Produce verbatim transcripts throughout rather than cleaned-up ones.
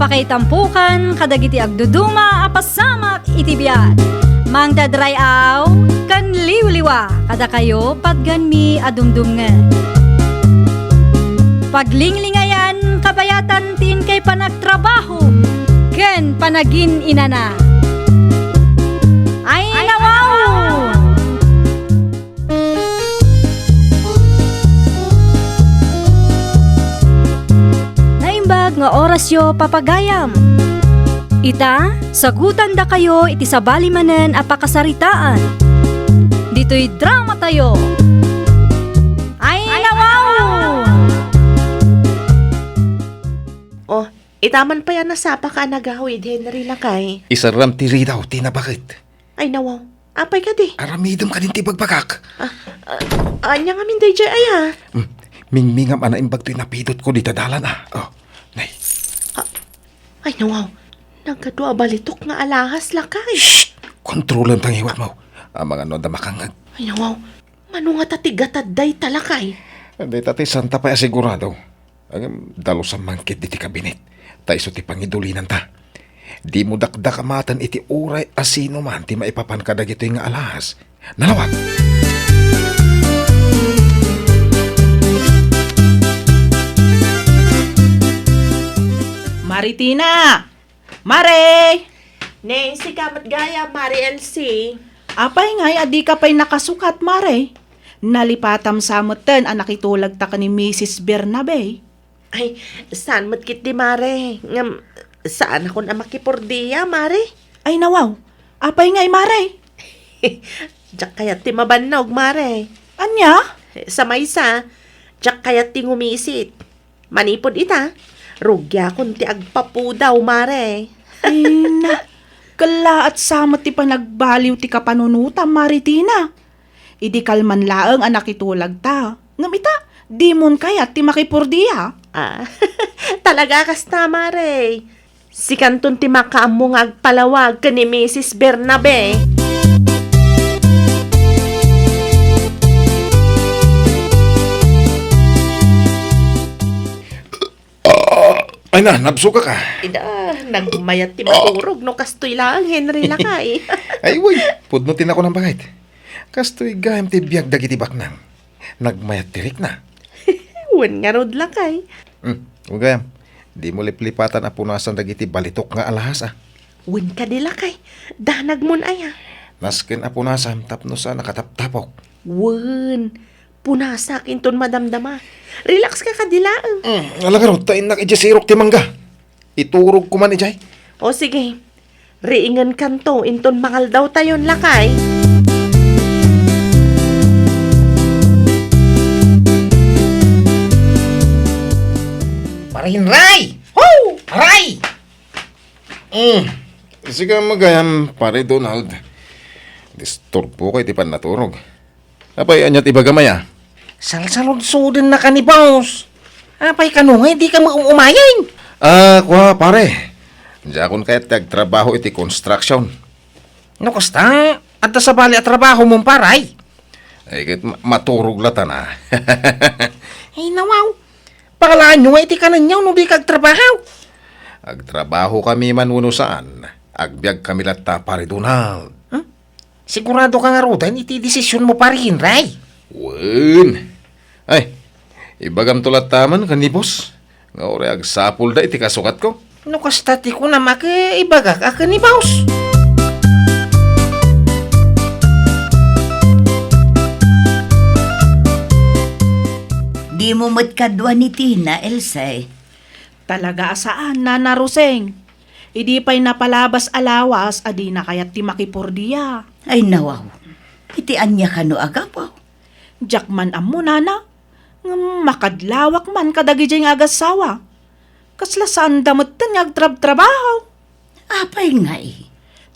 Pakaitampokan kadagiti agduduma a pasamak iti biag. Mangted ray-aw ken liwliwa kadakayo patganmi a dumdumngeg. Paglinglingayan kabayatan ti inkay panagtrabaho ken panagin-inana. Ay, nawaw! Naimbag nga orasyo, papagayam. Ita, sagutandakayo iti sabali manen a pakasaritaan. Ditoy dramatayo. Ay, nawaw! Oh, ita man pay a nasapaka a nagawid, Henry, lakay. Isaram ti ridaw ti nabaket. Ay, nawaw. Apay kadi? Aramidem kadin ti ibagbagak. Ah, ah, ania ngamin daydiay aya? Hmm, mingmingam a naimbag toy napidotko dita dalan, ah. Oh, nay. Ah, ay, nawaw. Nagadu a balitok nga alahas, lakay. Shh! Kontrolem ta ngiwatmo. Amangan no adda makangngeg. Ay, nawaw. Mano ngata ti gatad dayta, lakay? Dayta ti santa pay a sigurado. Ngem dalusan man ketdi ti kabinet, ta isu ti pangidulinanta. Dimo dakdakamaten iti uray a sino man ti maipapan kadagitoy nga alahas. Nalawag! Mari Tina! Mare! Neng, sika met gayam, Mare Elsie. Apay ngay a dika pay nakasukat, Mare? Nalipatam sa metten a nakitulagta ken ni Misis Bernabe. Ay, saan met ketdi, Mare? Ngem, saanakon a makipurdia, Mare. Ay, nawaw. Apay ngay, Mare? Diak kayat ti mabannog, Mare. Ania? Sa maysa, diak kayat ti ngumisit. Manipud ita, rugiakon ti agpapudaw, Mare. Ay na, kellaat sa met ti panagbaliw ti kapanunotam, Mare Tina. Idi kalman laeng a nakitulagta. Ngem ita, dimon kayat ti makipurdia. Ah, talaga kasta, Mare. Sikanton ti makaammo nga agpalawag ken ni Misis Bernabe. Ah, ay na, nabsogak a. Ida, nagmayat ti maturog no kastoy laeng, Henry, lakay. Ay, uy, pudno ti nakunam, bakit? Kastoy gayam ti biag dagiti baknang. Nagmayat ti rikna. Wen ngarud, lakay. Hmm, wen gayam. Dimo liplipatan a punasan dagiti balitok nga alahas, a. Wen kadi, lakay. Danagmon aya. Nasken a punasam tapno sa nakataptapok. Wen. Punasak inton madamdama. Relax ka kadi laeng. Hmm, ala ngarud, ta innak idiay sirok ti mangga. Iturogko man idiay. O sige. Riingenkanto inton mangaldawtayon, lakay. Pare Henry! Ho! Aray! Mm. Sika met gayam, Pare Donald. Disturbok iti pannaturog. Apay, ania ti ibagam aya? Salsaludsodennak ni boss. Apay kano nga dika maum-umayen? Ah, kua, pare. Diakon kayat ti agtrabaho iti construction. No kasta, adda sabali a trabahom, pare? Ay, ket ma-, maturog latta. Ay, nawaw. Pangalaanyo nga iti kanenyo no dika agtrabaho. Agtrabahokami man wenno saan, agbiagkami latta, Pare Donald. Hmm? Sigurado ka ngaruden iti desisionmo, Pare Henry? Wen. Ay, ibagamto latta man ken ni boss nga uray agsapulda iti kasukatko. No kasta ti kunam, a, ibagak a ken ni boss. Dimo met kadua ni Tina, Elsie. Talaga a saan, Nana Roseng. Idi pay napalabas a lawas a dina kayat ti makipurdia. Ay, nawaw. Iti ania kano a gapu? Diak man ammo, Nana. Ngem makadlawak man kadagidiay nga agassawa. Kasla saanda metten nga agtrabtrabaho. Apay ngay?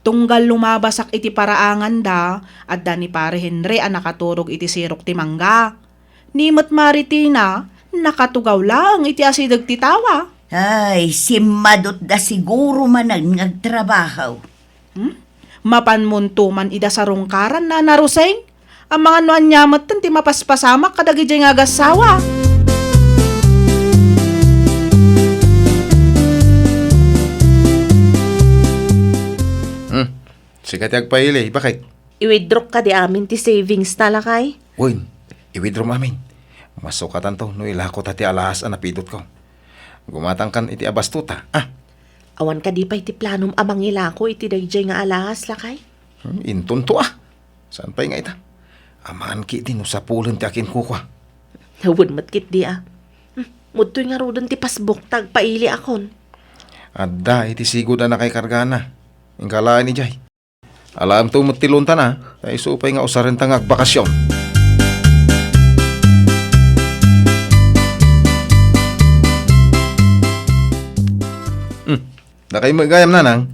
Tunggal lumabasak iti paraanganda, adda ni Pare Henry a nakaturog iti sirok ti mangga. Ni met Mari Tina, nakatugaw laeng iti asideg ti tawa. Ay, simmadutda siguro manen nga agtrabaho. Hmm? Mapanmonto man ida sarungkaran, Nana Roseng? Amangan no ania metten ti mapaspasamak kadagidiay nga agassawa. Sika ti agpaili, bakit? I-withdraw kadi amin ti savings ta, lakay? Wen, i-withdraw amin. Masukatanto no ilako ta ti alahas a napidotko. Gumatangkan iti abasto ta, ah. Awan kadi pay ti planom a mangilako iti daydiay nga alahas, lakay? Hmm, intonto, ah. Saan pay nga ita? Amangan ketdi no sapulen ti akinkukua. Wen met ketdi, ah. Hmm, mudtoy ngaruden ti pasbuk ta agpailiakon. Adda iti sigud a nakaikargana. Inka laeng idiay. Alaemto met ti loan ta, ta isu pay nga usarenta nga agbakasyon. Hmm. Dakay met gayam, nanang.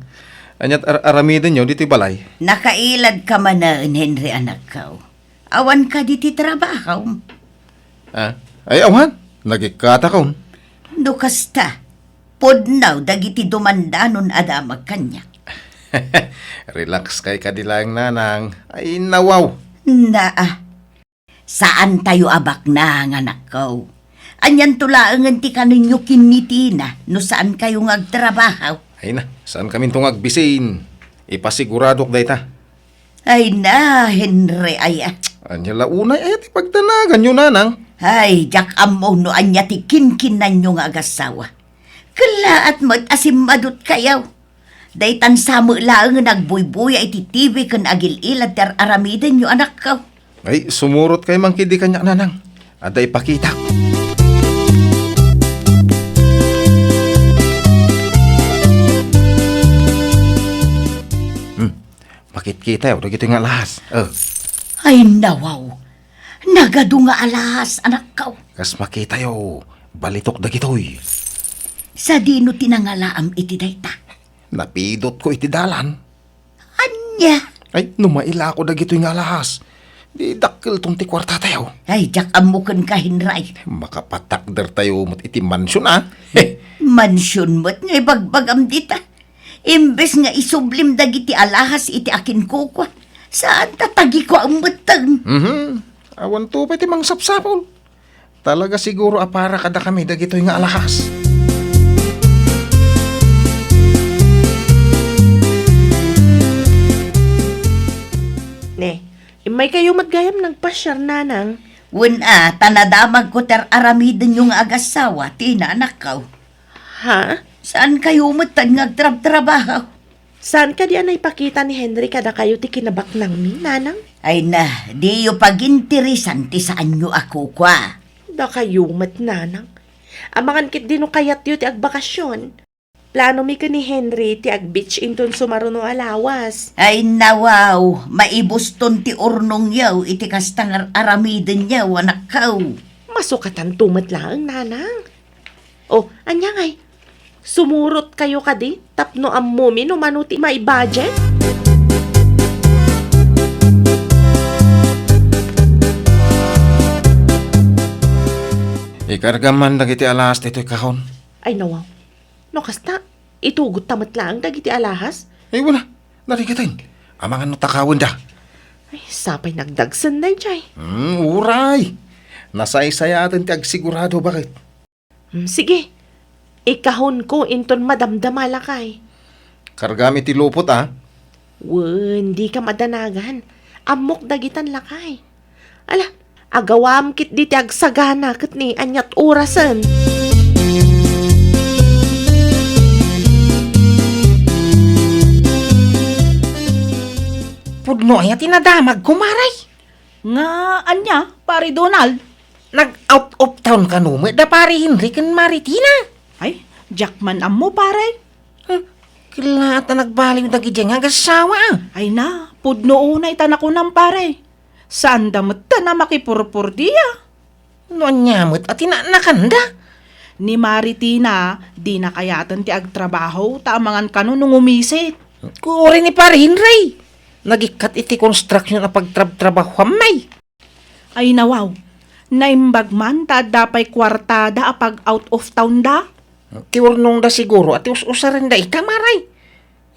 Aniat ar-, aramidenyo ditoy balay? Nakailadka manen, Henry, anakko. Awan kadi ti trabaho? Ah, ay, awan. Nagikkatakon. No kasta, pudno dagiti dumandanon a damag kaniak. Relax kay kadi laeng, nanang. Ay, nawaw. Naa. Saantayo a baknang, anakko. Anianto laengen ti kanenyo ken ni Tina no saankayo nga agtrabaho? Ay na, saankaminto nga agbisin. Ipasiguradok dayta. Ay na, Henry, aya. Ania la unay aya ti pagdanaganyo, nanang? Ay, diak ammo no ania ti kinkinanyo nga agassawa. Kellaat met a simmadutkayo. Daytan sa met laengen agbuybuya iti T V ken agil-ilad ti ar-aramidenyo, anakko. Ay, sumurot kay man ketdi kaniak, nanang. Adda ipakitak. Hmm. Makitkitayo dagitoy nga alahas. Eh. Ay, nawaw. Nagadu nga alahas, anakko. Kas makitayo, balitok dagitoy. Sadino ti nangalaam iti dayta? Napidotko iti dalan. Ania? Ay, no mailako dagitoy nga alahas, di dakkelton ti kuartatayo. Ay, diak ammo kenka, Henry. Makapatakdertayo met iti mansion, ah. Mansion met nga ibagbagam dita. Imbes nga isublim dagiti alahas iti akinkukua, saanta tagikuam metten. Mhm. Awanto pay ti mangsapsapul. Talaga siguro a para kadakami dagitoy nga alahas. Ne, immaykayo met gayam nagpasiar, nanang. Wen a, ta nadamagko ti ar-aramidenyo nga agassawa, Tina, anakko. Ha? Saankayo metten nga agtrabtrabaho? Saan kadi a naipakita ni Henry kadakayo ti kinabaknangmi, nanang? Ay na, diyo paginteresan ti saanyo a kukua. Dakayo met, nanang. Amangan ketdi no kayatyo ti agbakasyon. Planomi ken ni Henry ti ag-beach inton sumaruno a lawas. Ay nawaw, maibuston ti urnongyo iti kasta nga ar-aramidenyo, anakko. Masukatanto met laeng, nanang. O, ania ngay? Sumurotkayo kadi tapno ammomi no mano ti maibudget? Ikargam man dagiti alahas ditoy kahon. Ay, nawaw. No kasta, itugotta met laeng dagiti alahas? Ay, wala. Narigaten. Amangan no takawenda. Ay, sapay nagdagsen daydiay. Hmm, uray. Nasaysayaten ti agsigurado, bakit? Hmm, sige. Ikahonko inton madamdama, lakay. Kargam iti lupot, a? Wen, dika madanagan. Ammok dagitan, lakay. Ala, agawam ketdi ti agsagana ket ni aniat orasen. Pudno aya ti nadamagko, Mare? Nga ania, Pare Donald? Nag-out of town kano met da Pare Henry ken Mare Tina? Ay, diak man ammo, pare. Hmm, kellaat a nagbaliw dagidiay nga agassawa, a. Ay na, pudno unay ta nakunam, pare. Saanda metten a makipurpurdia. No ania met a tinaknakanda? Ni Mare Tina, dina kayaten ti agtrabaho ta amangan kano no ngumisit. Uray ni Pare Henry, nagikkat iti construction a pagtrabtrabahoam, may. Ay nawaw, naimbag man ta adda pay kuartada a pag-out of town da? Ti urnongda siguro a ti us-usarenda ita, Mare.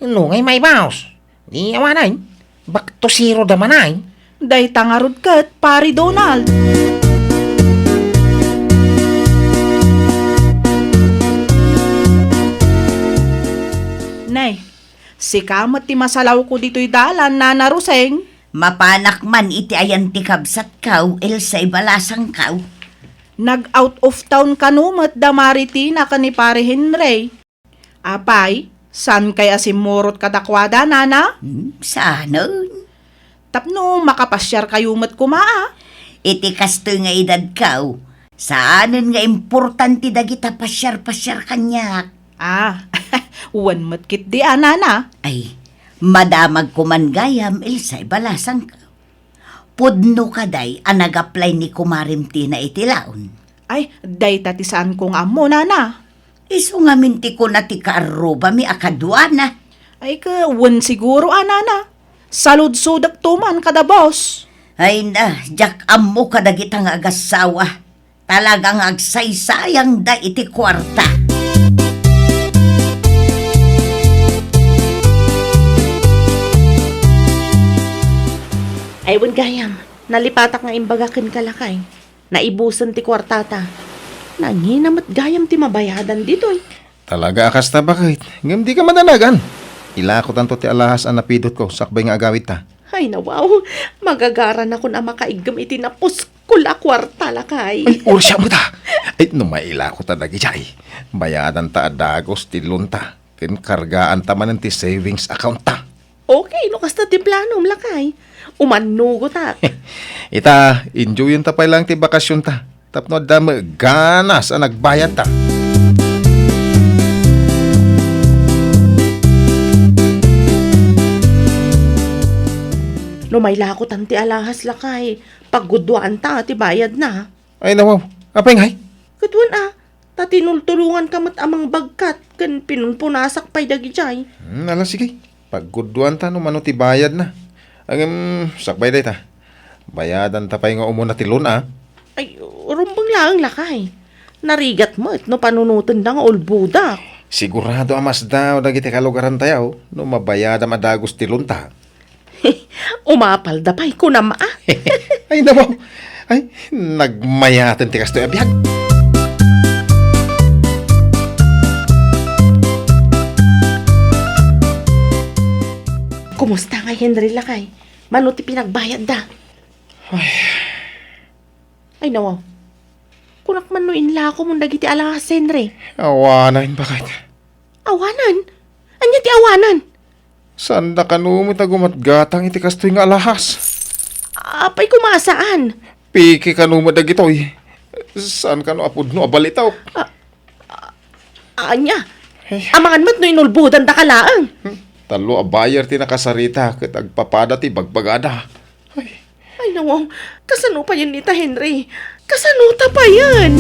No ngay maibaos, di awanen, back to zero da manen. Dayta ngarud ket, Pare Donald. Nay, Sika met ti masalawko ditoy dalan, Nana Roseng. Mapanak man iti ayan ti kabsatko, Elsa Ibalasangko. Nag-out of town kano met da Mari Tina ken ni Pare Henry. Apay, saankay a simmurot kadakuada, Nana? Hmm, saanen? Tapno makapasiarkayo met koma, a. Iti kastoy nga edadko, saanen nga importante dagita pasiar-pasiar kaniak. Ah, wen met ketdi a, Nana. Ay, madamagko man gayam, Elsa Ibalasangko. Pudno kadi a nag-apply ni Kumarem Tina iti loan? Ay, dayta ti saanko nga ammo, Nana. Isu ngamin ti kuna ti kaarrubami a kaduana. Ay, ket wen siguro a, Nana. Saludsodekto man kada boss. Ay na, diak ammo kadagita nga agassawa. Talaga nga agsaysayangda iti kuarta. Ay, wen gayam, nalipatak nga imbaga kenka, lakay. Naibusen ti kuartata. Nangina met gayam ti mabayadan ditoy. Talaga a kasta, baket. Ngem dika madanagan. Ilakotanto ti alahas a napidutko sakbay nga agawidta. Ay, nawaw. Magagaranakon a makaiggem iti napuskol a kuarta, lakay. Ay, ursa mo ta. Ay, no mailako ta dagidiay, bayadanta a dagus ti loan ta, ken kargaanta manen ti savings account ta. Okay, no kasta ti planom, lakay. Umannugotak. Ita, enjoyenta pay lang ti bakasionta. Tapno adda met ganas a nagbayadta. No mailakotan ti alahas, lakay, pagguduanta ti bayadna. Ay, nawaw. Apay ngay? Ket wen a, ta tinultulonganka met a mangbagkat ken pinunpunasak pay dagidiay. Hmm, ala, sige. Pagguduanta no mano ti bayadna. Ngem, sakbay dayta. Bayadanta pay nga umuna ti loan, a. Ay, rumbeng laeng, lakay. Narigat met no panunotenda nga ulbodak. Sigurado a masdaaw dagiti kalugarantayo no mabayadam a dagus ti loan ta. Umapalda pay, kunam, a. Ay, nawaw. Ay, nagmayaten ti kastoy a biag. Kumusta ngay, Henry, lakay? Mano ti pinagbayadda? Ay. Ay, nawaw. Kunak man no inlakomon dagiti alahas, Henry. Awanen, baket. Awanen? Ania ti awanen? Saanda kano met a gumatgatang iti kastoy nga alahas? Apay koma a saan? Peke kano met dagitoy. Saan kano a pudno a balitok? A-, a-, ania? Eh. Amangan met no inulbodandaka laeng. Hmm, tallo a buyer ti nakasarita ket agpapada ti bagbagada. Ay. Ay, nawaw. Kasano payen ita, Henry? Kasano ta payen?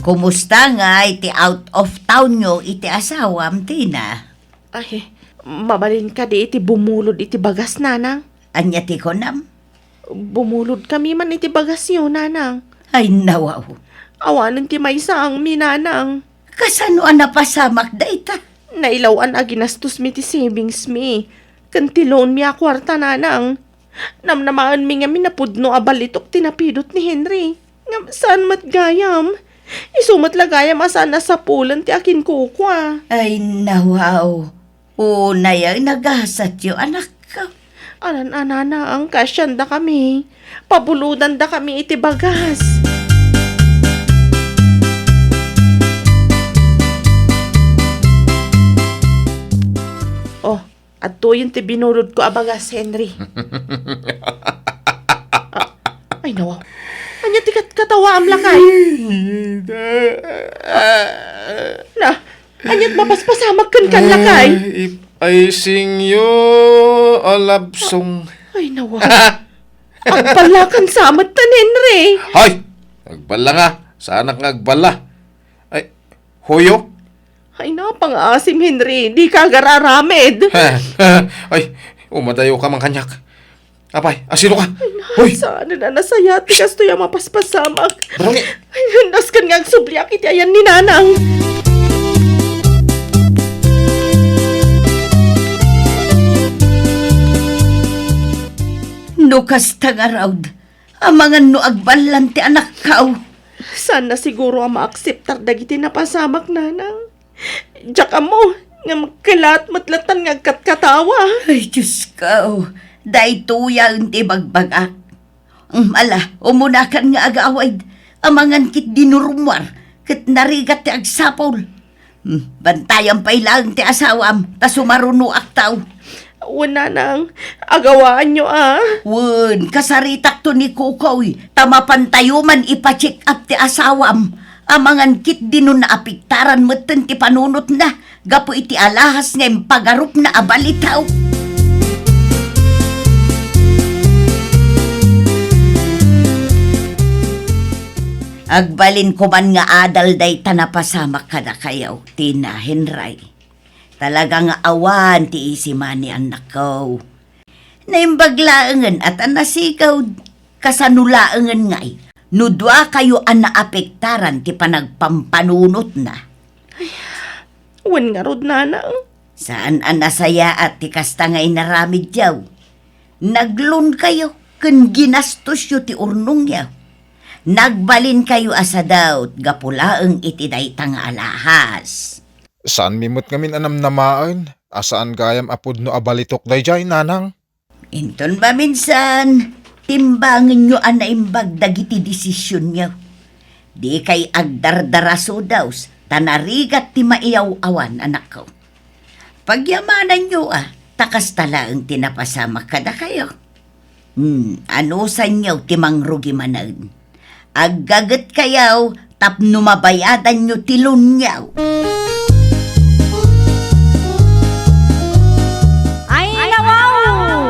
Kumusta ngay ti out of townyo iti asawam, Tina? Ay, mabalin kadi iti bumulod iti bagas, nanang? Ania ti kunam? Bumulodkami man iti bagasyo, nanang. Ay, nawaw. Awanen ti maysaangmi, nanang. Kasano a napasamak dayta? Nailaw-an a ginastosmi ti savingsmi ken ti loanmi a kuarta, nanang. Namnamaenmi ngamin a pudno a balitok ti napidut ni Henry. Ngem saan met gayam. Isu met la gayam a saan a sapulen ti akinkukua. Ay, nawaw. Unay a inagasatyo, anakko. Anan-anana, angkasiandakami. Pabulodandakami iti bagas. Oh, adtoyen ti binulodko a bagas, Henry. Ah, ay, nawaw. Ania ti kat-, katawaam, lakay? Na, aniat mapaspasamak kenka, lakay? Ay, ip-, ay, singyo, a love song. Ay, nawaw. Agballakan sa met tan, Henry. Hoy! Agballa nga. Saanak nga agballa. Ay, huyo? Ay, napangaasim, Henry. Dika agar-aramid. Ay, umadayoka man kaniak. Apay, asino ka? Ay, na, hoy! Saan na nasaya ti kastoy a mapaspasamak? Bruni! Ay, nasken nga agsubliak iti ayan ni Nanang. No kasta ngarud, amangan no agballan ti anakko. Saanna siguro a maakseptar dagiti napasamak, nanang. Diak ammo, ngem kellaat met latta nga agkatkatawa. Ay, Diosko, daytoyen ti ibagbagak. Mm, ala, umunakan nga agawid, amangan ket dinurumuar, ket narigat ti agsapul. Hmm, bantayan pay laeng ti asawam, ta sumarunoakto. Wen, nanang, agawaanyo a. Wen, kasaritakto ni Kukoy, ta mapantayo man ipa-check up ti asawam. Amangan ketdi no naapektaran metten ti panunotna gapu iti alahas nga impagarupna a balitok. Agbalinko man nga adal dayta napasamak kadakayo, Tina, Henry. Talaga nga awan ti isi man ni annakko. Naimbag laengen a ta nasigawd. Kasano laengen ngay no duakayo a naapektaran ti panagpampanunotna? Wen ngarud, nanang. Saan a nasayaat ti kasta nga inaramidyo. Naglonkayo ken ginastosyo ti urnongyo. Nagbalinkayo a sadut gapu laeng iti dayta nga alahas. Saanmi met ngamin a namnamaen a saan gayam a pudno a balitok daydiay, nanang. Inton maminsan, timbangenyo a naimbag dagiti desisionyo. Dikay agdardaraso daws ta narigat ti maiyaw-awan, anakko. Pagyamananyo a, ta kasta laeng ti napasamak kadakayo. Hmm, anusanyo ti mangrugi manen? Aggagetkayo tapno mabayadanyo ti loanyo. Ay, nawaw!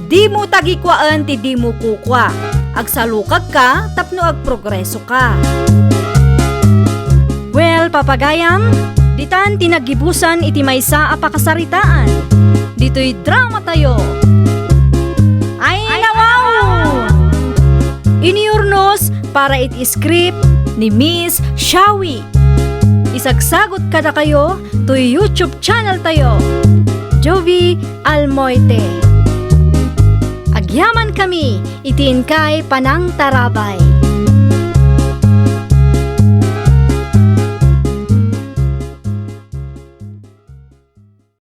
Dimo tagikuaen ti dimo kukua. Agsalukagka tapno agprogresoka. Well, papagayam, ditan ti naggibusan iti maysa a pakasaritaan. Ditoy dramatayo. Ay, nawaw! Inurnos para iti script ni Miss Shawi. Isagsagut kadakayo toy YouTube channel tayo, Jovie Almoite. Agyamankami iti inkay panangtarabay.